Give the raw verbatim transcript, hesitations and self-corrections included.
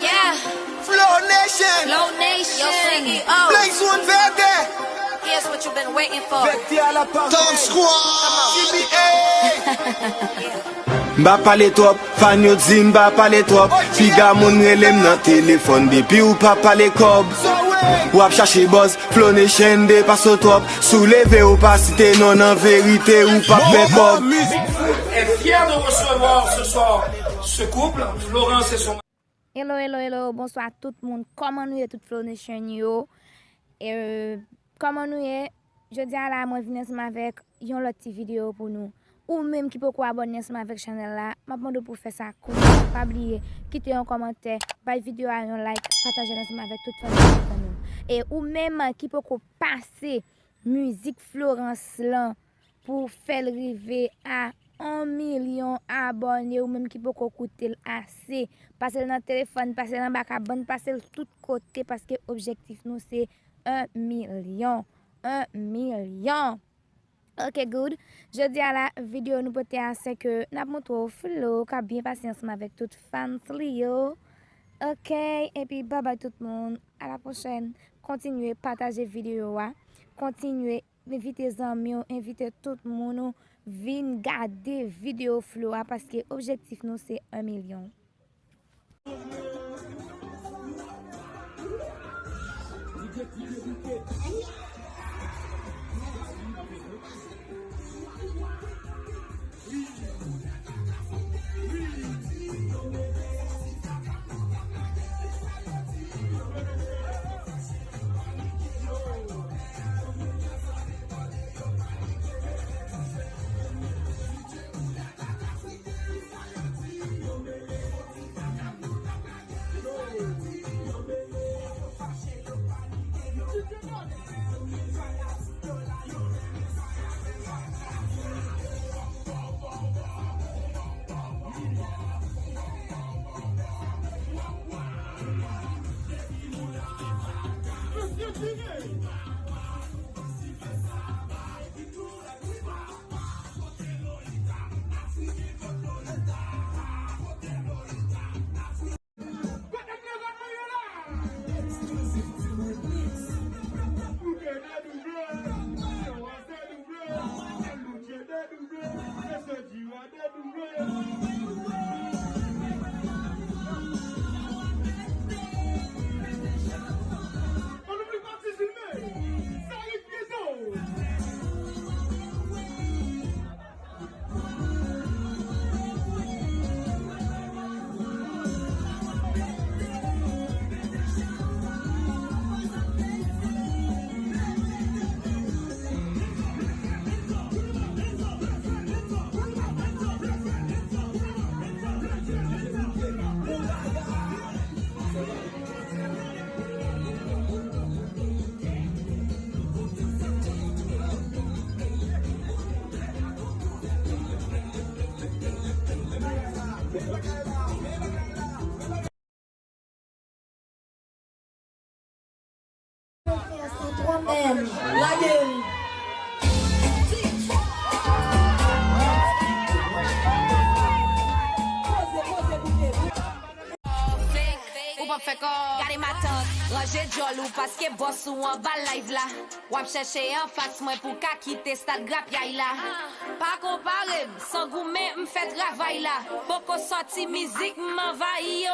Yeah. Flow Nation. Flow Nation. Yo, C E O. Blaze One Vètè. Here's what you've been waiting for. Vètè à la parole. Top Squad. Come on. G B A. Yeah. M pa pale twòp, fan yo di m pa pale twòp. Piga moun rele m nan telefòn depi ou pa pale kòb. W ap chache buzz, Flow Nation depase w twòp. Si w leve ou pa site non nan verite, ou p ap fè kòb. Est fier de recevoir ce soir ce couple, Florence et son Hello, hello, hello, bonswa tout moun. Kòman nou ye tout Flow Nation yo? E, kòman nou ye? Jodi a la, mwen vin ansanm avèk yon lòt ti videyo pou nou. Ou menm ki poko abòne ansanm avèk chanèl la, m ap mande w pou w fè sa kounye a. Pa bliye, kite yon kòmantè, bay videyo a yon like, pataje l ansanm avèk tout fanmi nou. E ou menm ki poko pase mizik Florence lan, pou fè l rive a yon milyon abòne, ou menm ki poko koute l ase. Pase l nan telefòn, pase l anba kabann, pase l tout kote, paske objektif nou se yon milyon. Yon milyon. Ok, good. Jodi a la, videyo nou pote a, se ke n ap montre w Flo k ap byen pase ansanm avèk tout fans li yo. Ok, epi babay tout moun. A la pwochèn. Kontinye pataje videyo a. Kontinye envite zanmi w, envite tout moun ou vin gade videyo Flo a, paske objektif nou se yon milyon. Lage l. Ou p ap fè kò. Gade matant, ranje djòl ou paske bòs ou anba live la. W ap chèche anfas mwen pou ka kite stad grapyay la. Pa konpare m, san goumen m fè travay la. Poko sòti mizik m anvayi yo.